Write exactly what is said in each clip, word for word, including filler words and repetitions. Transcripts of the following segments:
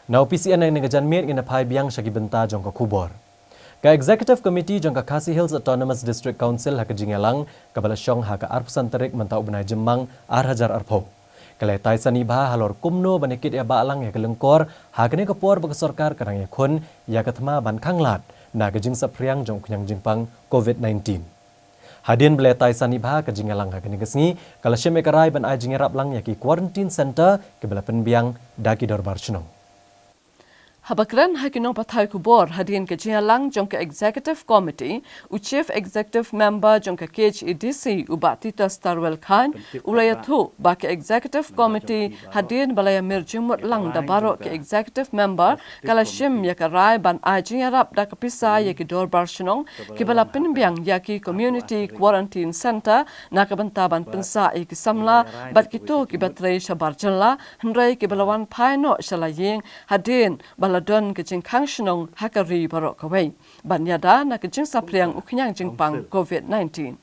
Na u P C N, ngi na ka janmiet ngin phai biang sha ki bynta jong ka khubor. Ka Executive Committee jong ka Khasi Hills Autonomous District Council ha ka jingïalang kaba la shong ha ka arphew san tarik mynta u bnai Jymmang ar hajar arphew, ka la ïatai sani bha halor kumno ban ïa kit ïa ba lang ïa ka lyngkor ha kane ka por ba ka sorkar ka dang ïakhun ïa ka thma ban khanglad na ka jingsaphriang jong u khñiang jingpang COVID nineteen. Hadien ba la ïatai sani bha ka jingïalang ha kane ka sngi, ka la shim ïa ka rai ban ai jingïarap lang ïa ki quarantine center kiba la pynbiang da ki dorbar shnong. Haba kren ha ki nongpathai khubor hadien ka jingïalang jong ka Executive Committee, u Chief Executive Member jong ka K H A D C, u Bah Titus Tarwel Chyne, u la ïathuh ba ka Executive Committee hadien ba la ïamir jingmut lang da baroh ki Executive Member, ka la shim ïa ka rai ban ai jingïarap da ka pisa ïa ki dorbar shnong kiba la pynbiang ïa ki Community Quarantine Center na ka bynta ban pynsah ïa ki samla bad kito kiba trei shabar jylla, hynrei kiba la wan phai noh sha la ïing hadien ba la don ka jingkhang shnong ha ka ri baroh kawei ban ïada na ka jingsaphriang u khñiang jingpang COVID nineteen.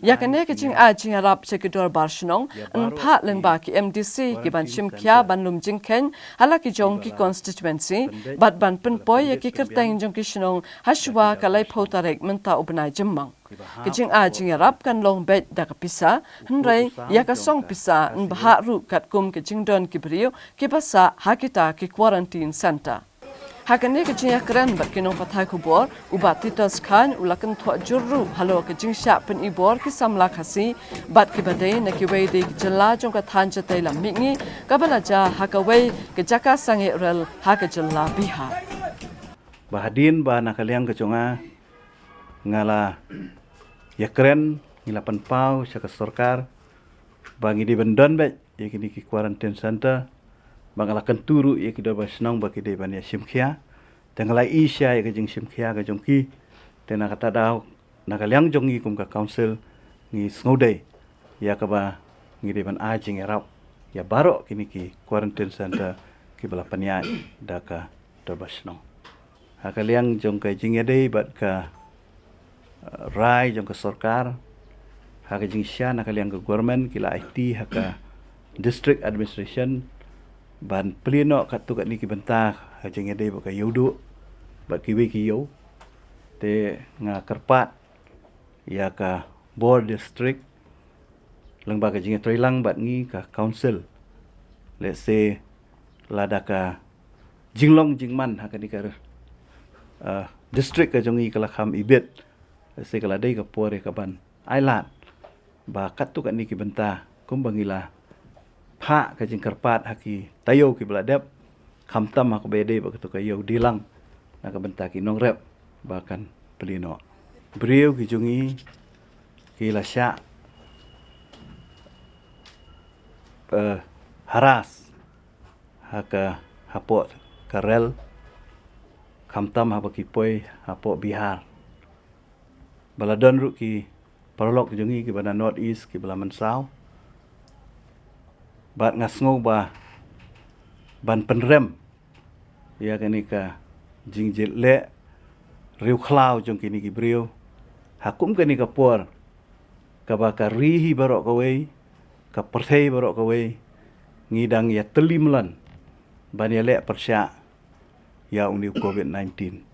Ïa kane ka jingai jingïarap sha ki dorbar shnong yn phah lyngba ki M D C kiban shim khia ban lum jingkheiñ ha la ki jong ki constituency bad ban pynpoi ïa ki kyrteng jong ki shnong ha shuwa ka laiphew tarik mynta u bnai Jymmang. Ka jingai jingïarap kan long beit da ka pisa, hynrei ïa ka song pisa yn bhah ruh katkum ka jingdon ki briew kiba sah ha kita ki quarantine center. Ha kane ka jingïakren bad ki nongpathai khubor, u Bah Titus Chyne u la kynthoh jur ruh halor ka jingshah pynibor ki samla Khasi bad kiba dei na kiwei de ki jylla jong ka thaiñ Jatei Lam Mihngi kaba la jia ha kawei ka jaka sangeh rel ha ka jylla Bihar. Ba hadien ba na ka liang ka jong nga, nga la ïakren, ngi la pynpaw sha ka sorkar ba ngi dei ban don beit ïa kine ki quarantine center, ba nga la kyntu ruh ïa ki dorbar shnong ba ki dei ban ïa shim khia. Te nga la ïohi sha ïa ka jingshim khia ka jong ki. Te na kata daw, na ka liang jong ngi kum ka council, ngi sngewdei ïa kaba ngi dei ban ai jingïarap ïa baroh kine ki quarantine center kiba la pynïaid da ka dorbar shnong. Ha ka liang jong ka jingïadei bad ka, eh, rai jong ka sorkar, ha ka jingshisha na ka liang ka government ki la aiti ha ka district administration ban plie noh katto katne ki bynta ha ka jingïadei bad ka ïewduh bad kiwei ki ïew. Te nga kyrpad ïa ka bor district lyngba ka jingïatreilang bad ngi ka council. Let's say, lada ka jinglong jingman ha kane ka, uh, district ka jong ngi ka la kham ibit, let's say, ka la dei ka por ïa kaban ailad ba katto katne ki bynta kumba ngi la phah ka jingkyrpad ha ki taïew kiba la dep, khamtam ha kaba ïadei bad kato ka ïew dilang na ka bynta ki nongrep ba kan plie noh. Briew ki jong ngi ki la shah, eh, harass ha ka, hapoh ka rel, khamtam haba ki poi hapoh Bihar. Ba la don ruh ki paralok jong ngi kiba na North East kiba la mynsaw. Bad nga sngew ba ban pynrem ïa kane ka jingjylleh riewkhlaw jong kine ki briew ha kum kane ka por kaba ka ri hi baroh kawei, ka pyrthei baroh kawei, ngi dang ïatylli mlan ban ïaleh pyrshah ïa une u COVID nineteen.